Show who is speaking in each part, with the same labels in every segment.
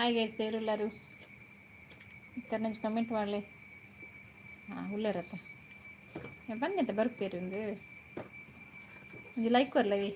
Speaker 1: Hi guys, ಏರುಲ್ಲಾರು? ಇತ್ತರ್ comment ಮಾಡಲಿ. ಹಾಂ, ಉಳ್ಳಾರತ್ತ ಬಂದೆಂತ ಬರ್ಪೇರು. ಒಂದು ಒಂಜಿ ಲೈಕ್ ಕೊರ್ಲವಿ.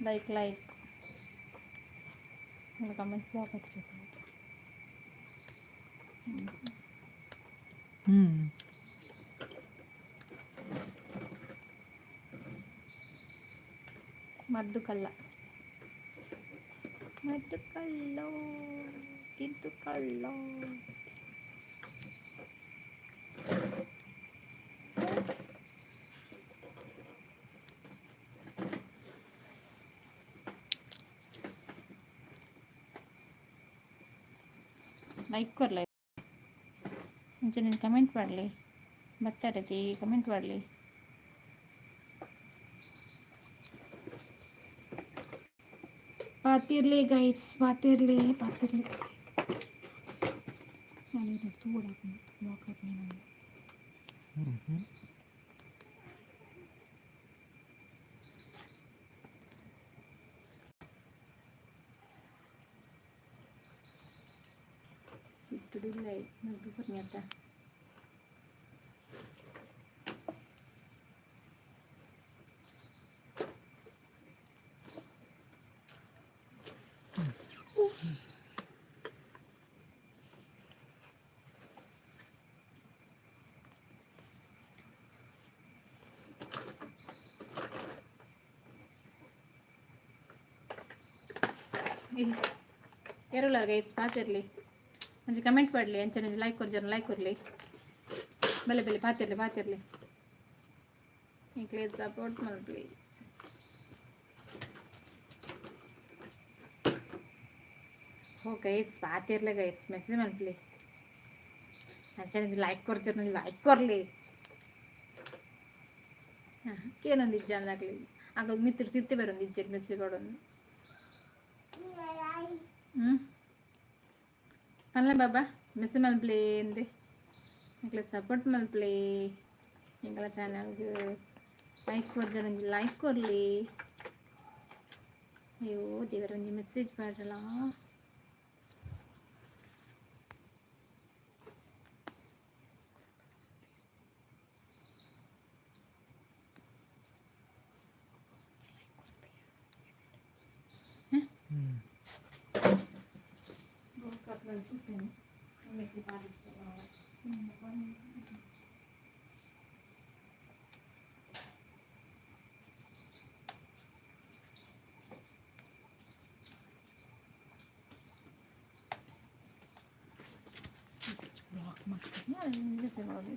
Speaker 1: Like like comment block. ಮದ್ದು ಕಲ್ಲ, ಮದ್ದು ಕಳ್ಳ ತಿಂತು ಕಳ್ಳ. ಲೈಕ್ ಕೊರ್ಲೆ, ಒಂಚೂರು ಕಮೆಂಟ್ ಮಾಡಲಿ. ಬರ್ತಾರೆ, ಕಮೆಂಟ್ ಮಾಡಲಿ. ಪಾತಿರ್ಲಿ ಗೈಸ್, ಪಾತಿರ್ಲಿ, ಪಾತಿರ್ಲಿ. ನಾನು ತೂಡ ಬ್ಲಾಕ್.
Speaker 2: ಹ್ಞೂ.
Speaker 1: ಸಿಟ್ಟುಡಿಲ್ಲ ಮದ್ದು ಕೊರ್ನಿ. ಏರುಲ್ಲಾರ್ ಗೈಸ್? ಪಾತಿರ್ಲಿ, ಒಂಜಿ ಕಮೆಂಟ್ ಮಾಡಲಿ. ಅಂಚನೆ ಒಂಜಿ ಲೈಕ್ ಕೊರ್ಜನ, ಲೈಕ್ ಕೊರ್ಲಿ. ಬಲೆ ಬಲೆ, ಪಾತಿರ್ಲಿ, ಪಾತಿರ್ಲಿ. ಪ್ಲೀಸ್ ಸಪೋರ್ಟ್ ಮಲ್ಪಲಿ. ಹೋ ಗೈಸ್, ಪಾತಿರ್ಲೆ ಗೈಸ್, ಮೆಸೇಜ್ ಮಲ್ಪಲಿ. ಅಂಚನೆ ಒಂಜಿ ಲೈಕ್ ಕೊರ್ಜನ, ಲೈಕ್ ಕೊರ್ಲಿ. ಹಾಂ, ಕೇನೊಂದು ಇಜ್ಜ ಅಂದಾಗ್ಲಿ ಆಗ ಮಿತ್ರ ತಿರ್ತಿ ಬರೊಂದು ಇಜ್ಜೆರ್ ಮೆಸೇಜ್ ಕೊಡೊಂದು. ಹ್ಞೂ, ಪನ್ಲೆ ಬಾಬಾ, ಮೆಸೇಜ್ ಮಲ್ಪಲಿ ಎಂದೆ. ಎಂಕ್ಲೆ ಸಪೋರ್ಟ್ ಮಲ್ಪಲಿ. ಎಂಕಲ ಚಾನಲ್ಗೆ ಲೈಕ್ ಕೊರ್ಜರ, ಒಂಜಿ ಲೈಕ್ ಕೊರ್ಲಿ. ಅಯ್ಯೋ ದೇವರ, ಒಂಜಿ ಮೆಸೇಜ್ ಪಾಡಲ. ಬ್ಲಾಕ್ ಮಾಡ್ತೀನಿ. ಮೆಸೇಜ್ ಮಾಡೋದು.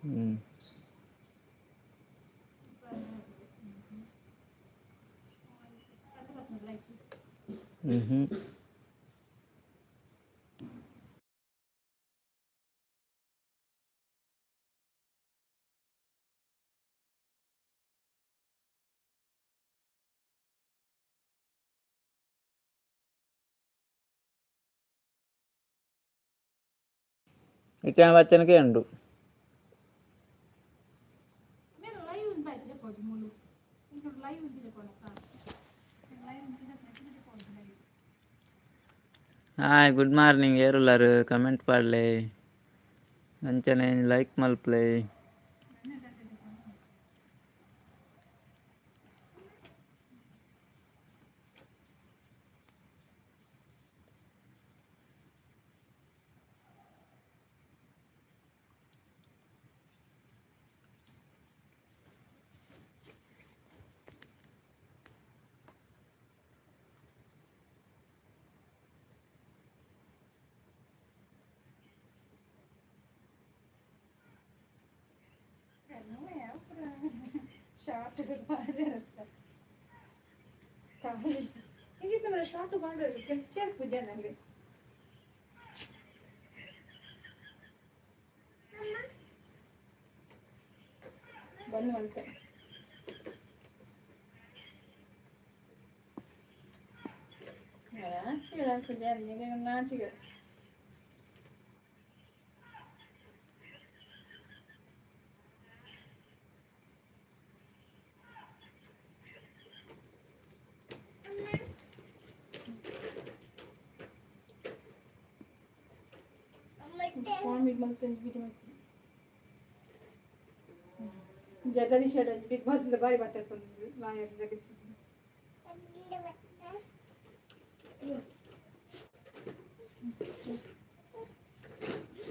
Speaker 2: ಹ್ಞೂ ಹ್ಞೂ ಹ್ಞೂ. ಇತ್ತೆ ಬಚ್ಚನಕ್ಕೆ ಉಂಡು. Hi, good morning. ಏರುಲ್ಲಾರು? ಕಮೆಂಟ್ ಪಾಡ್ಲೆ. ಅಂಚನೆ ಲೈಕ್ ಮಲ್ಪಲೆ.
Speaker 1: ಶಾರ್ಟ್ ಮಾಡಿರುತ್ತೆ. ಇಂಚಿನ ಶಾರ್ಟ್ ಮಾಡೋದು ಪೂಜೆ ನನಗೆ. ಬಂದು ಪೂಜೆ ನಾಚಿಗೆ. ಫೋನ್ ಬಿಡ್ ಮಲ್ತು ಬಿಡ್ ಮಲ್ತು. ಜಗದೀಶ್ ಬಿಗ್ ಬಾಸ್ ಬಾರಿ ಮಾತಾಡ್ಕೊಂಡು ಲಾಯರ್ ಜಗದೀಶ್.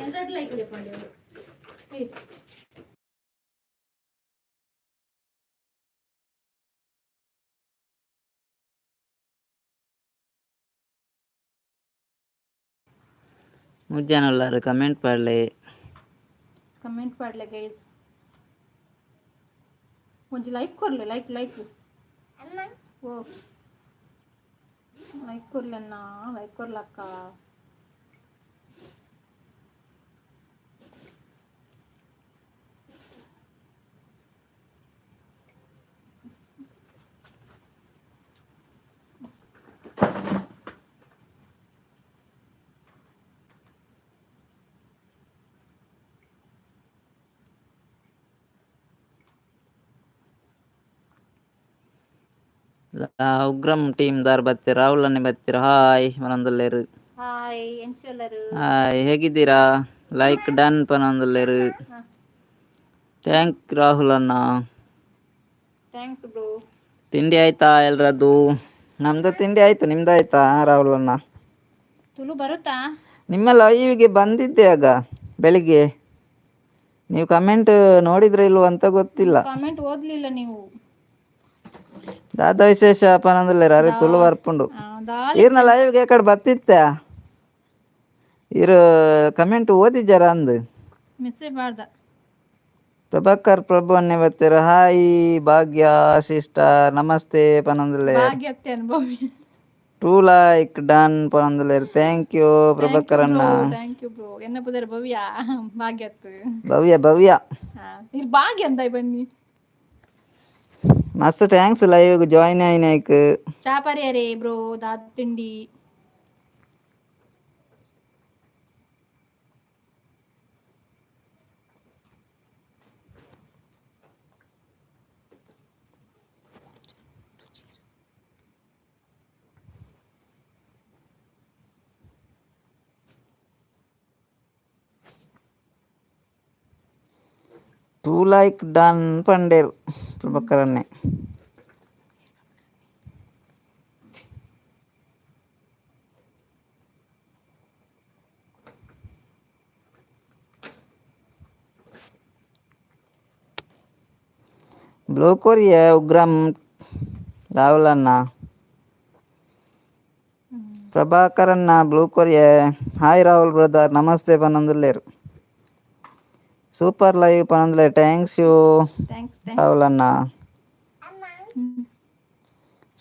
Speaker 1: ಎರಡು ಲೈಕ್ చెప్పండి.
Speaker 2: ಮೂಜಿ ಉಲ್ಲಾರು, ಕಮೆಂಟ್ ಪಾಡ್ಲೆ.
Speaker 1: ಕಮೆಂಟ್ ಪಾಡ್ಲೆ ಗೈಸ್. ಒಂಜಿ ಲೈಕ್ ಕೊರ್ಲೆ, like like. ಓ, ಲೈಕ್ ಕೊರ್ಲೆ ಅಣ್ಣ, ಲೈಕ್ ಕೊರ್ಲಕ್ಕ.
Speaker 2: ಉಗ್ರಂ ಟೀಮ್ ದಾರ್ ಬತ್ತೀರ, ರಾಹುಲ್ ಅನ್ನೆ ಬತ್ತೀರ, ಹಾಯ್ ಪನೊಂದುಲ್ಲೆರ್.
Speaker 1: ಹಾಯ್, ಎಂಚುಲ್ಲರು?
Speaker 2: ಹಾಯ್, ಹೇಗಿದ್ದೀರಾ? ಲೈಕ್ ಡನ್ ಪನೊಂದುಲ್ಲೆರ್. Thank Rahul ಅಣ್ಣ.
Speaker 1: Thanks bro.
Speaker 2: ತಿಂಡಿ ಆಯ್ತಾ ಎಲ್ರದ್ದು? ನಮ್ದು ತಿಂಡಿ ಆಯ್ತು, ನಿಮ್ದು ಆಯ್ತಾ ರಾಹುಲ್ ಅಣ್ಣ?
Speaker 1: ತುಳು ಬರುತ್ತಾ?
Speaker 2: ನಿಮ್ಮ ಲೈವ್ಗೆ ಬಂದಿದ್ದೆ ಆಗ ಬೆಳಿಗ್ಗೆ. ನೀವು ಕಮೆಂಟ್ ನೋಡಿದ್ರೆ ಇಲ್ವೋ ಅಂತ ಗೊತ್ತಿಲ್ಲ.
Speaker 1: ಕಾಮೆಂಟ್ ಓದ್ಲಿಲ್ಲ ನೀವು.
Speaker 2: ದಾದ ವಿಶೇಷ ಪನೊಂದುಲ್ಲೆರ್. ಅರೆ, ತುಳು ಬರ್ಪುಂಡು. ಈರ್ನ ಲೈವ್ಗೆ ಕಡೆ ಬತ್ತಿತ್ತ, ಇರು ಕಮೆಂಟ್ ಓದಿಜ್ಜಾರ ಅಂದು.
Speaker 1: ಮೆಸೇಜ್ ಮಾಡ್ದ.
Speaker 2: ಪ್ರಭಾಕರ್ ಪ್ರಭು ಅನ್ನೆ ಬತ್ತೀರ. ಹಾಯ್ ಭಾಗ್ಯ ಸಿಸ್ಟರ್, ನಮಸ್ತೆ ಪನೊಂದುಲ್ಲೆರ್.
Speaker 1: ಭಾಗ್ಯತ್ತೆ ಅನುಭವಿ.
Speaker 2: Two like done ಪನೊಂದುಲ್ಲೆರ್. Thank you Prabhakar ಅಣ್ಣ.
Speaker 1: Thank you bro. ಎನ್ನ ಪುದರ್ ಭವ್ಯ, ಭಾಗ್ಯತ್.
Speaker 2: ಭವ್ಯ, ಭವ್ಯ.
Speaker 1: ಇಲ್ಲಿ ಭಾಗ್ಯ ಅಂದ ಬನ್ನಿ.
Speaker 2: ಮಸ್ತ್ thanks live join ಆಯ್ನಾಯ್ಕ್.
Speaker 1: ಚಾಪರಿ bro, ದಾದ ತಿಂಡಿ?
Speaker 2: Two like done ಪಂಡೇರ್ ಪ್ರಭಾಕರ್ ಅನ್ನೆ. ಬ್ಲೂ ಕೊರಿಯ ಉಗ್ರಂ ರಾಹುಲ್ ಅಣ್ಣ. ಪ್ರಭಾಕರ್ ಅಣ್ಣ ಬ್ಲೂ ಕೊರಿಯ. ಹಾಯ್ ರಾಹುಲ್ ಬ್ರದರ್, ನಮಸ್ತೆ ಪನೊಂದುಲ್ಲೆರ್. ಸೂಪರ್ ಲೈವ್ ಪನೊಂದುಲ್ಲೆರ್. Thanks you.
Speaker 1: Thanks.
Speaker 2: Rahul ಅಣ್ಣ.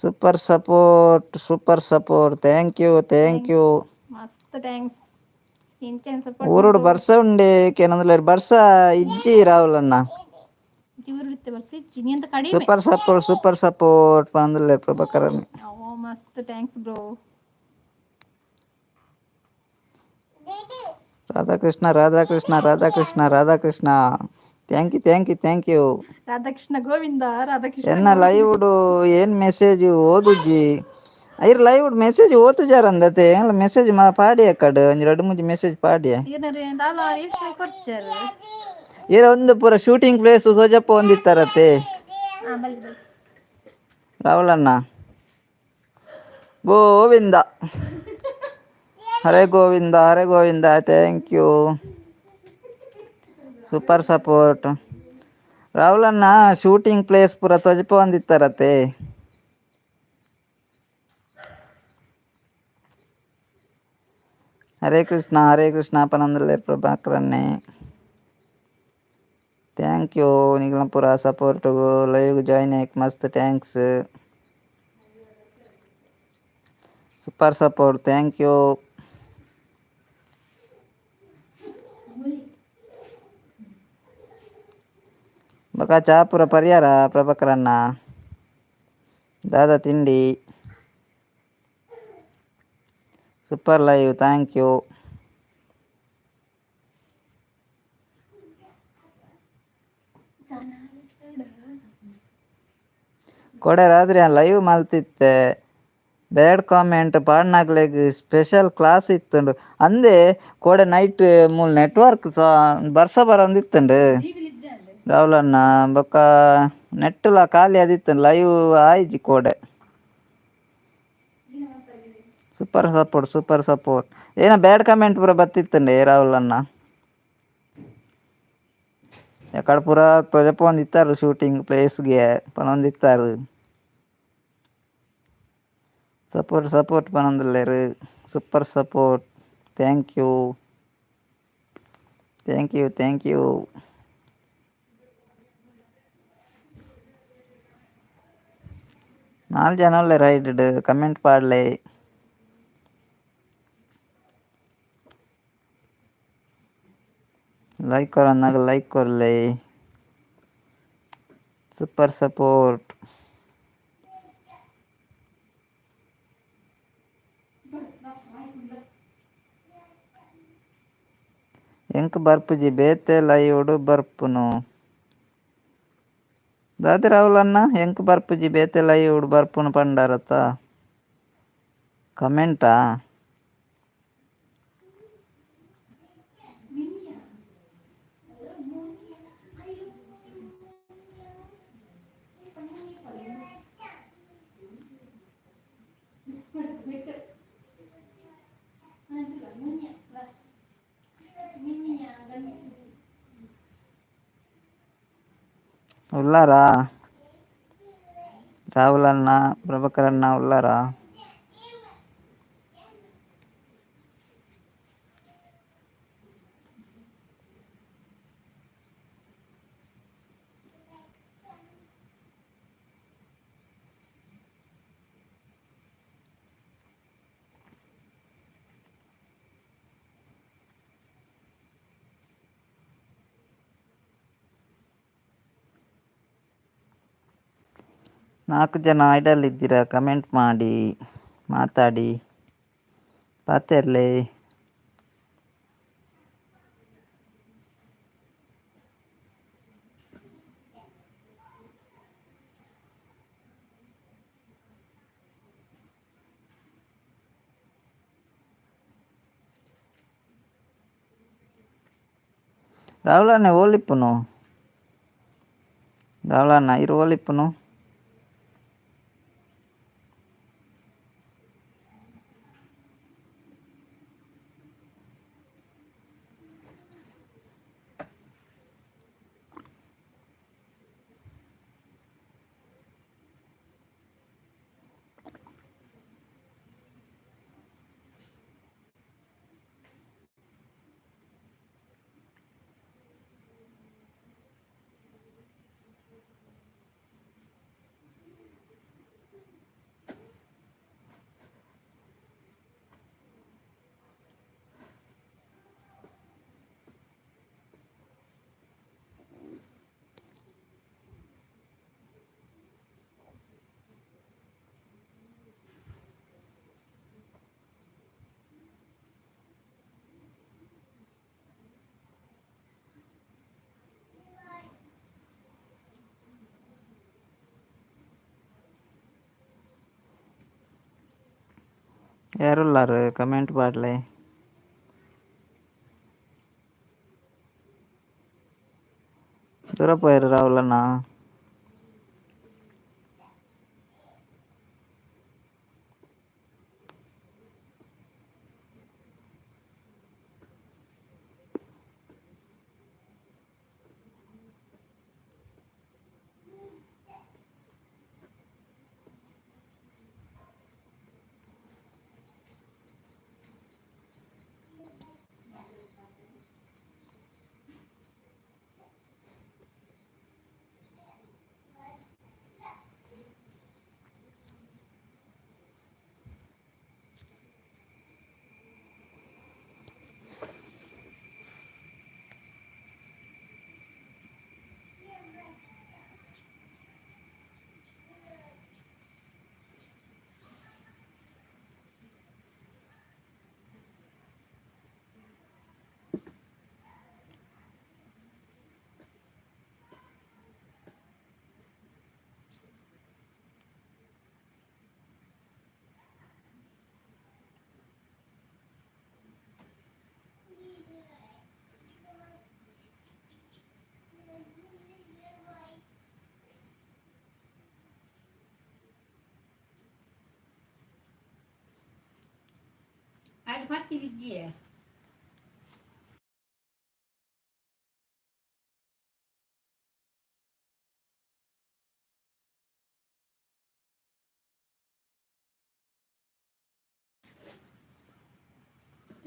Speaker 2: Super support, super support, thank you, thank you.
Speaker 1: ಮಸ್ತ್ thanks. ಇಂಚೆನ್ ಸಪೋರ್ಟ್.
Speaker 2: ಊರುಡು ಬರ್ಸ ಉಂಡೆ ಕೇನೊಂದುಲ್ಲೆರ್. ಬರ್ಸ ಇಜ್ಜಿ ರಾಹುಲ್ ಅಣ್ಣ.
Speaker 1: ಊರುಡಿತ್ತೆ ಬರ್ಸ ಇಜ್ಜಿ, ನೀ ಅಂತ ಕಡಿಮೆ.
Speaker 2: Super support, super support ಪನೊಂದುಲ್ಲೆರ್ Prabhakar ಅಣ್ಣ.
Speaker 1: ಓ, ಮಸ್ತ್ thanks bro.
Speaker 2: Radhakrishna, Radhakrishna, Radhakrishna, Radhakrishna. Thank you, thank you, thank you.
Speaker 1: Radhakrishna Govinda, Radhakrishna.
Speaker 2: ಎನ್ನ ಲೈವ್ಡು ಏನ್ ಮೆಸೇಜ್ ಓದುಜ್ಜಿ. ಐರ್ ಲೈವ್ ಮೆಸೇಜ್ ಓತುಜಾರಂದತೆ. ಮೆಸೇಜ್ ಮಾ ಪಾಡಿಯ ಕಡ್ ಒಂಜಿ ರಡ್ಡ್ ಮೂಜಿ ಮೆಸೇಜ್ ಪಾಡಿಯ.
Speaker 1: ಈರ್ನ ದಾಲ ರೀಲ್ಸ್ ಕೊರ್ಚರ್.
Speaker 2: ಈರ ಒಂದು ಪೂರ ಶೂಟಿಂಗ್ ಪ್ಲೇಸ್ ಸೋಜಪ್ಪ ಒಂದಿತ್ತಾರತೆ.
Speaker 1: ಹಾ, ಬಲ್ಲಿ ಬಲ್ಲಿ.
Speaker 2: ರಾಹುಲಣ್ಣ, Govinda Hare Govinda Hare Govinda. Thank you, super support. ರಾಹುಲಣ್ಣ, shooting place ಪೂರ ತೊಜಪ ಒಂದಿತ್ತಾರತೆ. ಹರೇ ಕೃಷ್ಣ ಹರೇ ಕೃಷ್ಣ ಪನಂದಲ್ಲೆ ಪ್ರಭಾಕರನ್ನೇ. Thank you ನಿಗ್ಲ ಪೂರ ಸಪೋರ್ಟ್ಗು. ಲೈವ್ ಜಾಯ್ನ್ ಆಯ್ಕ್ ಮಸ್ತ್ thanks. Super support, thank you. ಬಕ ಚಾ ಪೂರ ಪರಿಯಾರ ಪ್ರಭಾಕರಣ್ಣ? ದಾದಾ ತಿಂಡಿ? Super live, thank you. ಕೊಡೆ ರಾತ್ರಿ ಲೈವ್ ಮಲ್ತಿತ್ತೆ. ಬ್ಯಾಡ್ ಕಾಮೆಂಟ್ ಪಾಡ್ನಾಕ್ಲೆಗ್ ಸ್ಪೆಷಲ್ ಕ್ಲಾಸ್ ಇತ್ತುಂಡು ಅಂದೆ. ಕೋಡೆ ನೈಟ್ ಮೂಲು ನೆಟ್ವರ್ಕ್ ಬರ್ಸ ಬರಂದಿತ್ತುಂಡು ರಾಹುಲಣ್ಣ. ಬೊಕ್ಕ ನೆಟ್ಟುಲ ಖಾಲಿ ಅದಿತ್ತುಂಡು, ಲೈವ್ ಆಯಿಜಿ ಕೋಡೆ. Super support, super support. ಏನ ಬ್ಯಾಡ್ ಕಮೆಂಟ್ ಪೂರ ಬತ್ತಿತ್ತುಂಡೆ ರಾಹುಲಣ್ಣ. ಎಕಡೆ ಪೂರ ತೊಜಪೊಂದಿತ್ತಾರು, ಶೂಟಿಂಗ್ ಪ್ಲೇಸ್ಗೆ ಪನೊಂದಿತ್ತಾರು. ಸಪೋರ್ಟ್ ಸಪೋರ್ಟ್ ಪನೊಂದುಲ್ಲೆರ್. Super support, thank you, thank you, thank you. ನಾಲ್ ಜನ ಉಲ್ಲೆರ್ ರೈಡ್, ಕಮೆಂಟ್ ಪಾಡ್ಲೆ. ಲೈಕ್ ಕೊರಂದಾಗ ಲೈಕ್ ಕೊರ್ಲೆ. Super support. ಎಂಕ್ ಬರ್ಪುಜಿ, ಬೇತೆ ಲೈವ್ಡ್ ಬರ್ಪುನು. ದಾದೆ ರಾಹುಲಣ್ಣ, ಎಂಕ್ ಬರ್ಪುಜಿ, ಬೇತೆ ಲೈವ್ಡ್ ಬರ್ಪುನು ಪಂಡರತ? ಕಮೆಂಟಾ? ಉಲ್ಲಾರಾ ರಾಹುಲಣ್ಣ, ಪ್ರಭಾಕರಣ್ಣ, ಉಲ್ಲಾರಾ? ನಾಲ್ಕು ಜನ ಐಡಲ್ ಇದ್ದೀರಾ, ಕಮೆಂಟ್ ಮಾಡಿ, ಮಾತಾಡಿ, ಪಾತೆರ್ಲೆ. ರಾಹುಲಣ್ಣ ಓಲಿಪ್ಪುನು? ರಾಹುಲಣ್ಣ, ಇರು ಓಲಿಪ್ಪುನು? ಏರುಲ್ಲಾರು ಕಮೆಂಟ್ ಪಾಡ್ಲೆ. ದೂರ ಪೋಯೆರ್ ರಾಹುಲಣ್ಣ.
Speaker 3: ಅದು ಪತ್ತಿದಿದ್ದೀಯ.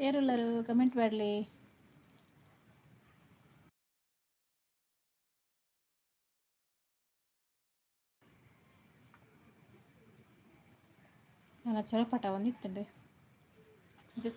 Speaker 1: ಏರುಲ್ಲರು ಕಮೆಂಟ್ ಮಾಡಲಿ. ನನ್ನ ಚೊರಪಟ ಒಂದಿತ್ತುಂಡು. ಇದು.